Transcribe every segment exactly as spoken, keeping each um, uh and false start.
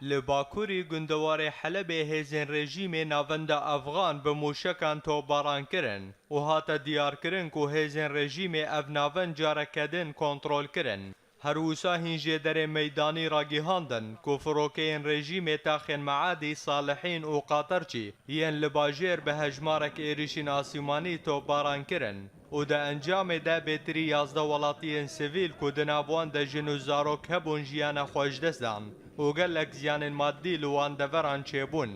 Li bakurî gundewarê Helebê hêzên rejîmê navenda Efxan bi mûşekan topbaran kirin û hate diyarkirin ku hêzên rejîmê ev navend careke din kontrol kirin. Her wisa hîn jêderên meydanî ragihandin ku firokeyên rejîmê taxên Meadî, Salihîn û Qaterçî yên li bajêr bi hejmarek êrîşên asîmanî topbaran kirin û di encamê de bêtirî yazdeh welatiyên sivîl ku di nav wan de jin û zarok hebûn jiyana xwe ji dest dan û gelek ziyanên madî li wan deveran çêbûn.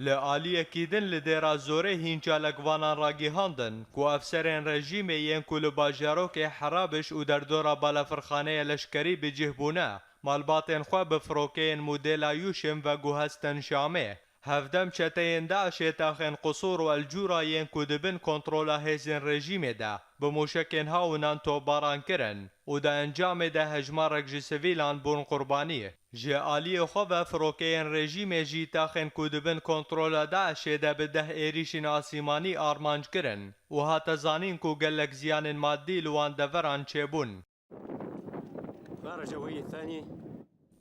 Li aliyekî din li Dêra Zorê hîn çalakvanan ragihandin ku efserên rejîmê yên ku li bajarokê Herabiş û derdora balafirxaneya leşkerî bi cih bûne, malbatên xwe bi firokeyên modela Yûşim veguhestin Şamê. Hevdem çeteyên DAIŞê taxên Qusûr û El Cûra yên ku di bin kontrola hêzên rejîmê de bi mûşekên hawnan topbaran kirin û di encamê de hejmarek ji sivîlan bûn qurbanî. Ji aliyê xwe ve firokeyên rejîmê jî taxên ku di bin kontrola DAIŞê de bi deh êrîşên asîmanî armanc kirin û hate zanîn ku gelek ziyanên madî li wan deveran çêbûn.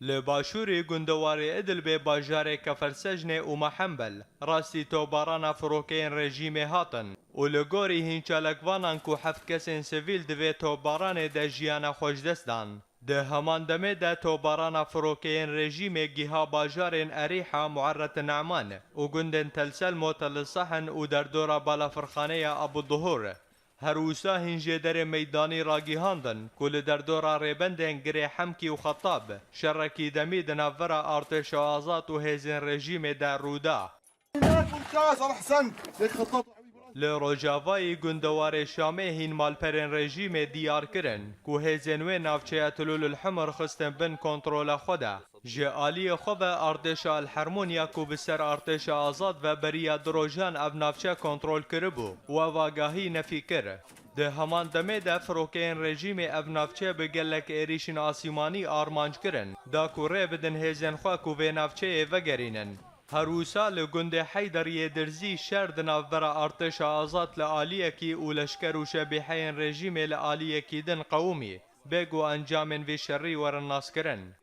Li başûrê gundewarê Idlibê bajarê Kefersejnê û Mehembel rastî topbarana firokeyên rejîmê hatin û li gorî hîn çalakvanan ku heft kesên sivîl di vê topbaranê de jiyana xwe ji dest dan. Di heman demê de topbarana firokeyên rejîmê giha bajarên Erîha, Muerret Ne'man û gundên Tel Selmo, Tel Sehn û derdora balafirxaneya Abu Duhur. Her wisa hîn jêderên meydanî ragihandin ku li derdora rêbendên Girê Hemkî û Xetab şerekî demî di navbera artêşa azad û hêzên rejîmê de rû da. Li Rojavayî gundewarê Şamê hîn malperên rejîmê diyar kirin ku hêzên wê navçeya Tilûl el Himr xistin bin kontrola xwe de. Ji aliyê xwe ve artêşa El Hermûn ya ku bi ser artêşa azad ve beriya du rojan ev navçe kontrol kiribû û ev agahî nefî kir. Di heman demê de firokeyên rejîmê ev navçe bi gelek êrîşên asîmanî armanc kirin, da ku rê bidin hêzên xwe ku vê navçeyê vegerînin. Her wisa li gundê Heyderiyê Dirzî şer di navbera artêşa azad li aliyekî û leşker û şebîheyên rejîmê li aliyekî din qewimî, bê ku encamên vê şerî werin naskirin.